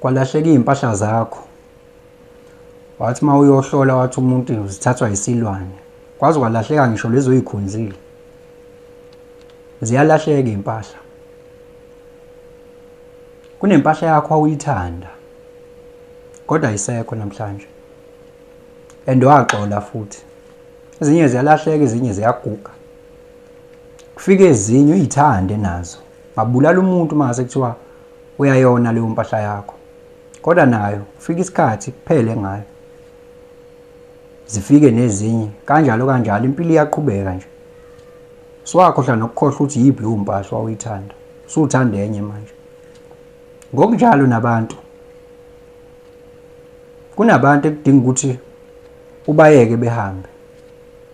Kwalahleka iy'mpahla zakho, wathi uma uyohlola wathi umuntu zithathwa yisilwane, kwaze kwalahleka ngisho lezi oy'khonzile. Ziyalahleka iy'mpahla. Kunempahla yakho awuyithanda kodwa ayisekho namhlanje and waxola futhi. Ezinye ziyalahleka, ezinye ziyaguga. Kufike ezinye uyithande nazo, ngabulala umuntu uma ngase kuthiwa uyayona leyo mpahla yakho, kodwa nayo kufika isikhathi kuphele ngayo, zifike nezinye kanjalo kanjalo, impilo iyaqhubeka nje. Siwakhohlwa nokukhohlwa ukuthi yiphi leyo mpahla wawuyithanda, usuthanda enye manje. Ngokunjalo nabantu, kunabantu ekudinga ukuthi ubayeke behambe,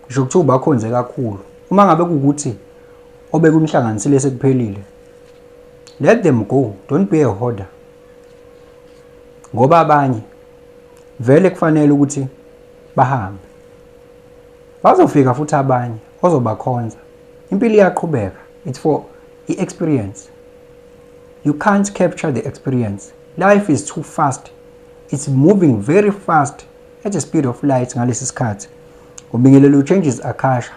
ngisho kuthiwa ubakhonze kakhulu. Uma ngabe kuwukuthi obekunihlanganisile sekuphelile, let them go, don't be a hoarder, ngoba abanye vele kufanele ukuthi bahambe, bazofika futhi abanye ozobakhonza. Impilo iyaqhubeka. It's for i-experience. You can't capture the experience. Life is too fast, it's moving very fast at the speed of light. Ngalesi sikhathi ubingelela changes akasha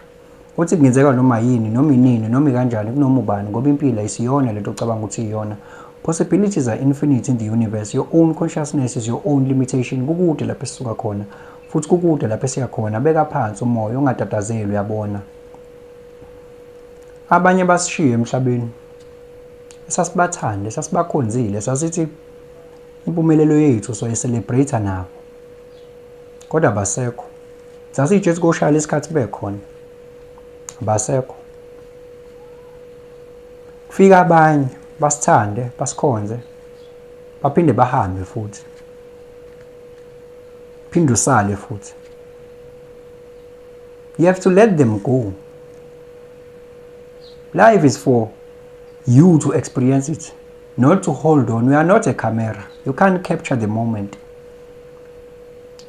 uthi kungenzeka noma yini, noma inini, noma ikanjani, kunoma ubani, ngoba impilo ayisiyona lento ocabanga ukuthi iyona. Possibilities are infinite in the universe. Your own consciousness is your own limitation. Kukude lapho esisuka khona futhi kukude lapho esiya khona. Beka phansi umoya, ungatatazeli. Uyabona, abanye basishiye emhlabeni esasibathanda, esasibakhonzile, sasithi impumelelo yethu soyi-celebrate nabo, kodwa abasekho. Sasitshe koshaya lesikhathi bekhona, abasekho. Kufika abanye basithande, basikhonze, baphinde bahambe futhi, phinde usale futhi. You have to let them go. Life is for you to experience it, not to hold on. We are not a camera. You can't capture the moment.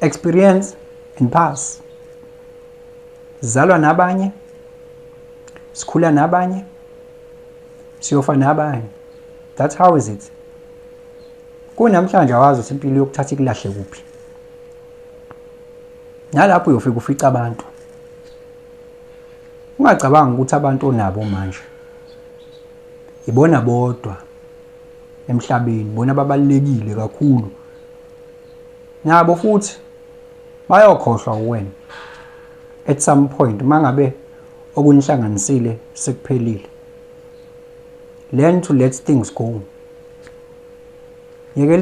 Experience and pass. Sizalwa nabanye, sikhula nabanye, siyofa nabanye. That's how is it. Kunamhlanje awazi ukuthi impilo yokuthatha ikulahle kuphi. Nalapho uyofika ufica abantu. Ungacabangi ukuthi abantu onabo manje ibona bodwa emhlabeni, bona babalulekile kakhulu. Nabo futhi bayokhohlwa uwena at some point mangabe okunihlanganisile sekuphelile. Learn to let things go. Yekela.